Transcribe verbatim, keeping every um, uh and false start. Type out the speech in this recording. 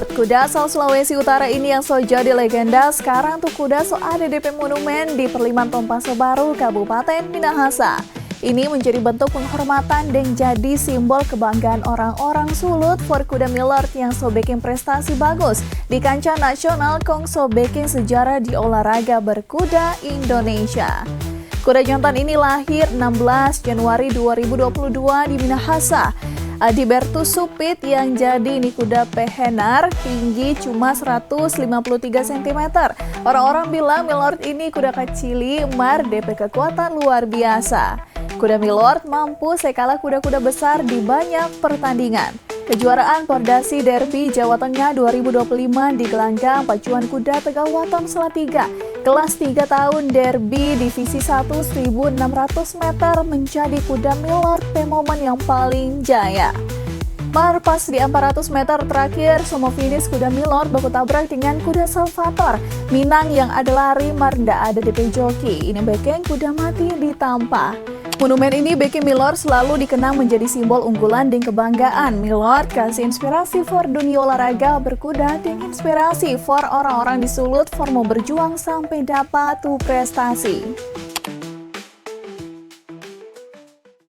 Kuda asal Sulawesi Utara ini yang so jadi legenda, sekarang tu kuda so ada depe monumen di Perliman Tompaso Baru, Kabupaten Minahasa. Ini menjadi bentuk penghormatan dan jadi simbol kebanggaan orang-orang Sulut for kuda Milord yang so beking prestasi bagus di kancah nasional kong so beking sejarah di olahraga berkuda Indonesia. Kuda jantan ini lahir enam belas Januari dua ribu dua puluh dua di Minahasa. Adibertus Supit yang jadi ini kuda pehenar, tinggi cuma seratus lima puluh tiga sentimeter. Orang-orang bilang Milord ini kuda kacili, mar depe kekuatan luar biasa. Kuda Milord mampu se kala kuda-kuda besar di banyak pertandingan. Kejuaraan Pordasi Derby Jawa Tengah dua ribu dua puluh lima digelanggang pacuan kuda Tegal Waton Salatiga, kelas tiga tahun, Derby Divisi satu, seribu enam ratus meter, menjadi kuda Milord pe momen yang paling jaya. Mar pas di empat ratus meter terakhir, so mo finish, kuda Milord baku tabrak dengan kuda Salvator Minang yang ada lari mar nda ada depe joki. Ini beking kuda mati di tampa. Monumen ini beking Milord selalu dikenang menjadi simbol unggulan deng kebanggaan. Milord kasi inspirasi for dunia olahraga berkuda deng inspirasi for orang-orang di Sulut for mo berjuang sampe dapa tu prestasi.